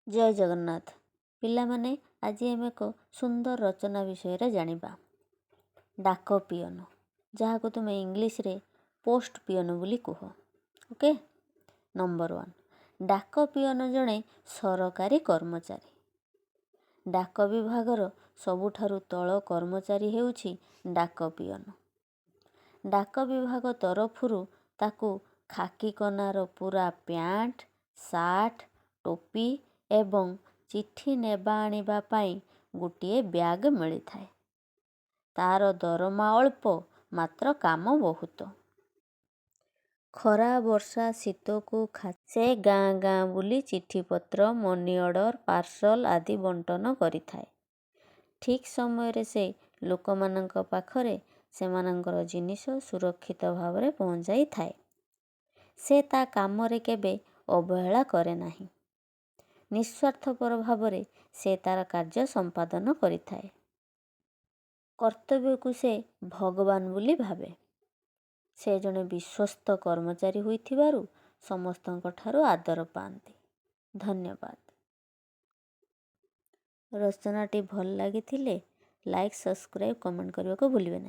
ଜୟ ଜଗନ୍ନାଥ ପିଲାମାନେ। ଆଜି ଆମେ ଏକ ସୁନ୍ଦର ରଚନା ବିଷୟରେ ଜାଣିବା, ଡାକ ପିଅନ, ଯାହାକୁ ତୁମେ ଇଂଲିଶରେ ପୋଷ୍ଟ ପିଅନ ବୋଲି କୁହ। ଓକେ, ନମ୍ବର 1, ଡାକ ପିଅନ ଜଣେ ସରକାରୀ କର୍ମଚାରୀ। ଡାକ ବିଭାଗର ସବୁଠାରୁ ତଳ କର୍ମଚାରୀ ହେଉଛି ଡାକ ପିଅନ। ଡାକ ବିଭାଗ ତରଫରୁ ତାକୁ ଖାକି କନାର ପୁରା ପ୍ୟାଣ୍ଟ, ସାର୍ଟ, ଟୋପି ଏବଂ ଚିଠି ନେବା ଆଣିବା ପାଇଁ ଗୋଟିଏ ବ୍ୟାଗ୍ ମିଳିଥାଏ। ତା'ର ଦରମା ଅଳ୍ପ, ମାତ୍ର କାମ ବହୁତ। ଖରା, ବର୍ଷା, ଶୀତକୁ ସେ ଗାଁ ଗାଁ ବୁଲି ଚିଠିପତ୍ର, ମନିଅର୍ଡ଼ର, ପାର୍ସଲ ଆଦି ବଣ୍ଟନ କରିଥାଏ। ଠିକ୍ ସମୟରେ ସେ ଲୋକମାନଙ୍କ ପାଖରେ ସେମାନଙ୍କର ଜିନିଷ ସୁରକ୍ଷିତ ଭାବରେ ପହଞ୍ଚାଇଥାଏ। ସେ ତା' କାମରେ କେବେ ଅବହେଳା କରେ ନାହିଁ। ନିଃସ୍ୱାର୍ଥପର ଭାବରେ ସେ ତା'ର କାର୍ଯ୍ୟ ସମ୍ପାଦନ କରିଥାଏ। କର୍ତ୍ତବ୍ୟକୁ ସେ ଭଗବାନ ବୋଲି ଭାବେ। ସେ ଜଣେ ବିଶ୍ୱସ୍ତ କର୍ମଚାରୀ ହୋଇଥିବାରୁ ସମସ୍ତଙ୍କଠାରୁ ଆଦର ପାଆନ୍ତି। ଧନ୍ୟବାଦ। ରଚନାଟି ଭଲ ଲାଗିଥିଲେ ଲାଇକ୍, ସବସ୍କ୍ରାଇବ୍, କମେଣ୍ଟ କରିବାକୁ ଭୁଲିବେ ନାହିଁ।